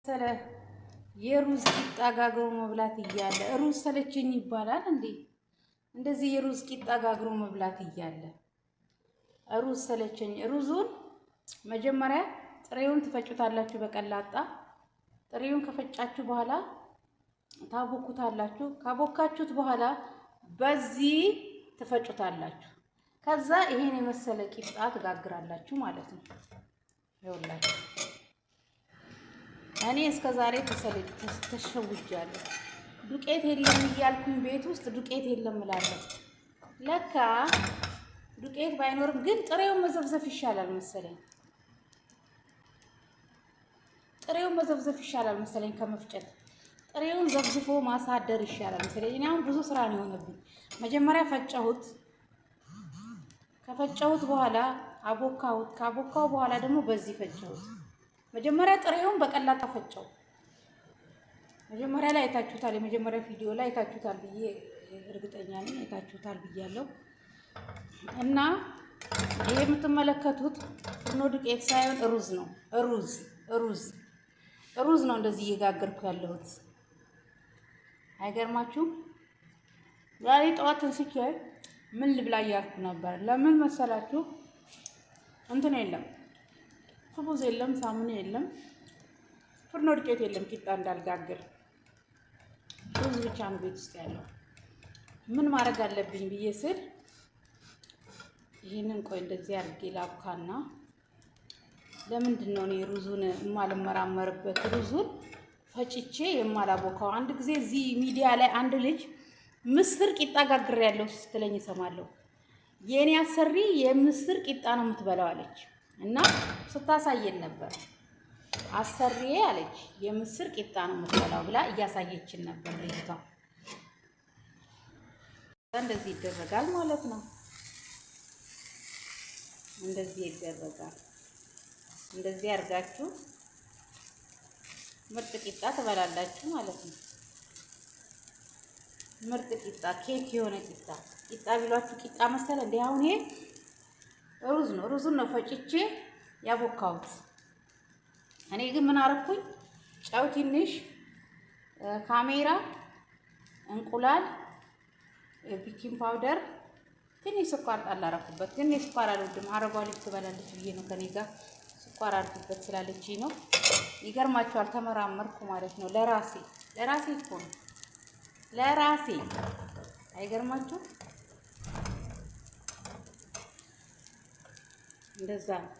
የመሰለ የሩዝ ቂጣ ጋግሮ መብላት እያለ ሩዝ ሰለቸኝ ይባላል እንዴ? እንደዚህ የሩዝ ቂጣ ጋግሮ መብላት እያለ ሩዝ ሰለቸኝ። ሩዙን መጀመሪያ ጥሬውን ትፈጩታላችሁ በቀላጣ። ጥሬውን ከፈጫችሁ በኋላ ታቦኩታላችሁ። ካቦካችሁት በኋላ በዚህ ትፈጩታላችሁ። ከዛ ይሄን የመሰለ ቂጣ ትጋግራላችሁ ማለት ነው። ይኸውላችሁ እኔ እስከ ዛሬ ተሸውጃለሁ። ዱቄት የለም እያልኩኝ ቤት ውስጥ ዱቄት የለም እላለሁ። ለካ ዱቄት ባይኖርም ግን ጥሬውን መዘፍዘፍ ይሻላል መሰለኝ። ጥሬውን መዘፍዘፍ ይሻላል መሰለኝ ከመፍጨት፣ ጥሬውን ዘፍዝፎ ማሳደር ይሻላል መሰለኝ። እኔ አሁን ብዙ ስራ ነው የሆነብኝ። መጀመሪያ ፈጨሁት። ከፈጨሁት በኋላ አቦካሁት። ካቦካው በኋላ ደግሞ በዚህ ፈጨሁት። መጀመሪያ ጥሬውን በቀላጣ ፈጨው። መጀመሪያ ላይ አይታችሁታል። የመጀመሪያ ቪዲዮ ላይ አይታችሁታል ብዬ እርግጠኛ ነኝ። አይታችሁታል ብያለሁ። እና ይሄ የምትመለከቱት ፍርኖ ዱቄት ሳይሆን ሩዝ ነው። ሩዝ ሩዝ ሩዝ ነው እንደዚህ እየጋገርኩ ያለሁት። አይገርማችሁም? ዛሬ ጠዋት ተንስቼ ምን ልብላ እያልኩ ነበር። ለምን መሰላችሁ? እንትን የለም፣ خبز የለም፣ ሳሙና የለም፣ ፍርኖ ዱቄት የለም። ቂጣ እንዳልጋግር ሩዝ ብቻ ነው ቤት ውስጥ ያለው። ምን ማድረግ አለብኝ ብዬ ስል ይህንን ቆይ እንደዚህ አድርጌ ላብካና ለምንድን ነው እኔ ሩዙን የማልመራመርበት፣ ሩዙን ፈጭቼ የማላቦካው? አንድ ጊዜ እዚህ ሚዲያ ላይ አንድ ልጅ ምስር ቂጣ ጋግሬያለሁ ስትለኝ እሰማለሁ። የእኔ አሰሪ የምስር ቂጣ ነው የምትበላው አለች እና ስታሳየን ነበር። አሰሪዬ አለች የምስር ቂጣ ነው የምትበላው ብላ እያሳየችን ነበር ልጅቷ። እንደዚህ ይደረጋል ማለት ነው። እንደዚህ ይደረጋል። እንደዚህ አድርጋችሁ ምርጥ ቂጣ ትበላላችሁ ማለት ነው። ምርጥ ቂጣ፣ ኬክ የሆነ ቂጣ። ቂጣ ቢሏችሁ ቂጣ መሰለ እንዴ? አሁን ይሄ ሩዝ ነው። ሩዙን ነው ፈጭቼ ያቦካሁት። እኔ ግን ምን አረኩኝ? ጨው ትንሽ፣ ካሜራ፣ እንቁላል፣ baking powder፣ ትንሽ ስኳር ጣል አደረኩበት። ግን እኔ ስኳር አልወድም። አረቧ ልጅ ትበላለች ብዬ ነው፣ ከኔ ጋር ስኳር አድርጉበት ስላለች ነው። ይገርማችኋል፣ ተመራመርኩ ማለት ነው። ለራሴ ለራሴ እኮ ነው፣ ለራሴ። አይገርማችሁ? እንደዛ ነው።